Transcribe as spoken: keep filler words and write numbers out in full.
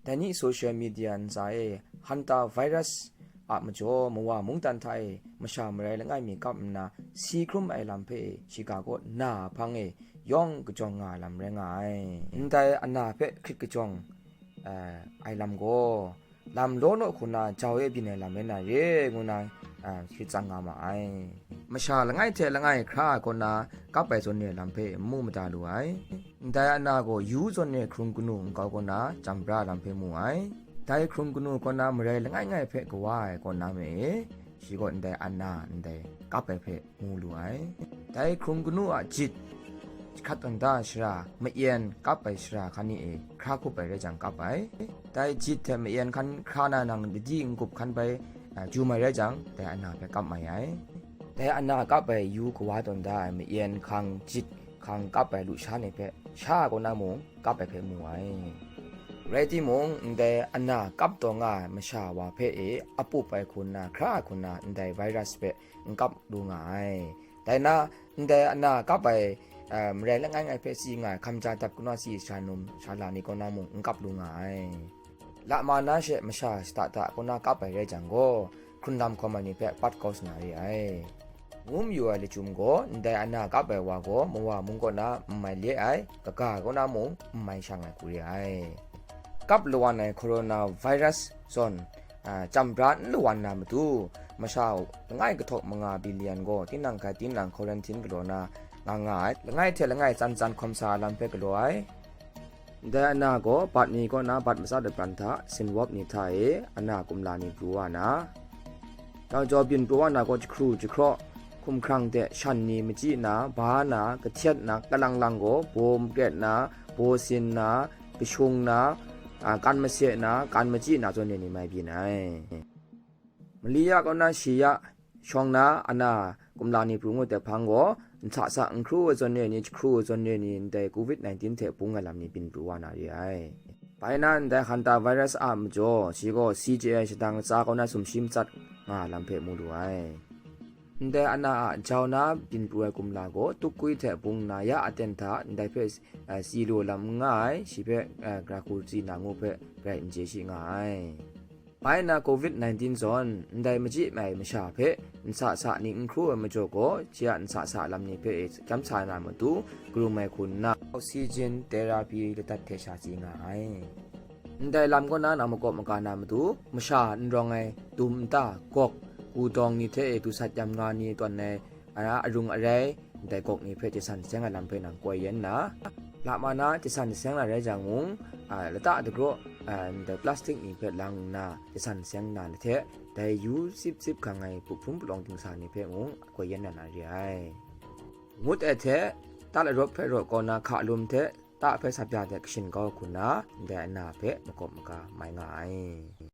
Dai ni social media ntsa e hantavirus a majaw mawa mungdan hta e masha marai langai mi kap nna si hkrum ai lam hpe e shiga kaw na hpang e yawng kajawng nga ai lam rai nga ai. Ndai ana hpe hkrit kajawng, eh, ai lam gaw, lam law naw hku na jau e byin ai lam rai na re, ngu na, eh, hkrit tsang nga ma ai. Masha langai hte langai hkra ai kaw na kap ai zawn re lam hpe n mu mada lu ai. Ndai ana gaw yu zawn re hkrung kanu nkau kaw na jam bra lam hpe mu ai. Dai hkrung kanu kaw na marai langai ngai hpe kawa ai kaw na me e, shi gaw ndai ana ndai kap ai hpe mu lu ai. Dai hkrung kanu a jit hkrat tawn da shara, ma-en kap ai shara hkan ni e hkra hkup ai rai jang kap ai. Dai jit hte ma-en hkan hkra na nang ladi n-gup hkan bai, a, jum ai rai jang, dai ana hpe kap mai ai. Dai ana kap ai yu kawa tawn da ai ma-en hkang jit hkang kap ai lusha ni hpe sha kaw na mung kap ai hpe mu ai. Rai timung, ndai ana kap taw nga ai masha wa hpe e apup ai hku nna hkra ai hku nna ndai virus hpe n kap lu nga ai. Dai na, ndai ana kap ai, eh, marai langai ngai hpe si nga ai hkamja dap kanu a si sha num sha la ni kaw na mung n kap lu nga ai. Lama na she masha shada da kaw na kap ai rai jang gaw, hkrunlam hkawm ai ni hpe pat kau sa na re ai. Ngu mayu ai lachyum gaw, ndai ana kap ai wa gaw mawa mung kaw na n mai le ai, kaga kaw na mung n mai shang ai hku re ai. Kap lawan ai coronavirus zawn, a, jam bra n lawan na matu, masha langai kahtawk manga bilian gaw tinang hkai tinang quarantine galaw na nga nga ai, langai hte langai tsan tsan hkawm sa ai lam hpe galaw ai. Ndai ana gaw bat ni kaw na bat matsat lapran hta sinwap ni hta e ana kumla ni pru wa na, tau jaw byin pru wa na gaw jahkru jahkraw, hkumhkrang de shan ni machyi na, ba na, kahtyet na, kalang lang gaw baw makret na, baw sin na, kashung na, a, kan mase na, kan machyi na zawn re ni mai byin ai. Mali ya kaw na shi ya shawng na ana kumla ni pru ngut ai hpang gaw, nsa sa n hkru ai zawn re ni, jahkru ai zawn re ni, ndai covid nineteen hte bung ai lam ni byin pru wa na re ai. Bai na ndai hantavirus a majaw, shi gaw C J I shadang latsa kaw na sumshi matsat nga ai lam hpe mu lu ai. Ndai ana a jau na byin pru ai kumla gaw, tukgwi hte bung nna ya aten hta ndai hpe, eh, si lu lam n nga ai, shi hpe, eh, gara hku tsi na ngu hpe grai n chye shi nga ai. Bai na covid nineteen zawn ndai machyi mai masha hpe nsa sa ni n hkru ai majaw gaw, shi a nsa sa lam ni hpe e chyam sa na matu, karum ai hku nna, oxygen therapy ladat hte sha tsi nga ai. Ndai lam kaw na nang makawp maga na matu, masha n rawng ai dum nta, gawk, gudawng ni hte e dusat yam nga ni tawn ai, a, arung arai, ndai gawk ni hpe jasan seng ai lam hpe nang koi yen nna, lama na jasan seng na rai jang mung, a, lata dagraw, a, ndai plastik ni hpe lang nna jasan seng na ni hte, dai yu sip sip gang ai hpung palawng dingsa ni hpe mung koi yen na na re ai. Ngut ai hte, ta larawp hpe raw kaw na hka lum hte, ta hpe sap ya de kashin kau hku nna, ndai ana hpe makawp maga mai nga ai.